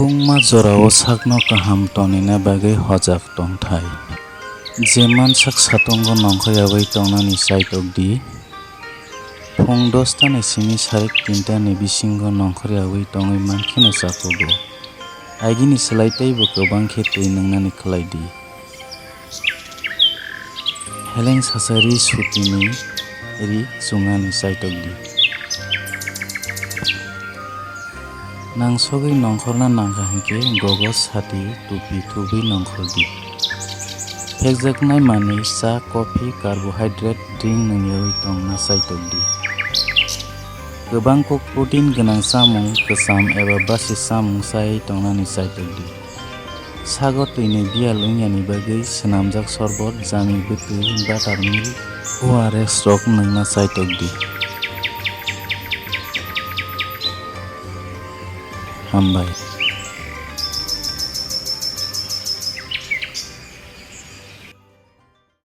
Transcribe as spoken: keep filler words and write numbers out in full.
Kwbangma jorao sakno kaham tonina bagwi hojak tongthai. Je mansak satungo nongkhoryaui tongnani chaitok di. Phung dosta ni simi sarik tinta ni bisingo nongkhoryaui tongwi mankheno chakugo. Agini slai teibo kwbang khe twi nwngnani khlai di. Heleng sacha ri sutini ri chungnani chaitok di. Nangsogwi nongkhorna nangkha hinkhe gogos, sati, tupi thubwi nongkhor di. Phekjaknai manwi cha, coffee, carbohydrate drink nwngyaui tongna chaitok di. Kwbang kuk protein gwnang chamung, kwcham eba basi chamung chai tongnani chaitok di. Sago twini biyal wngyani bagwi swnamjak sorbot, jami bwtwi, buttermilk, O R S rok nwngna chaitok di. Hambai.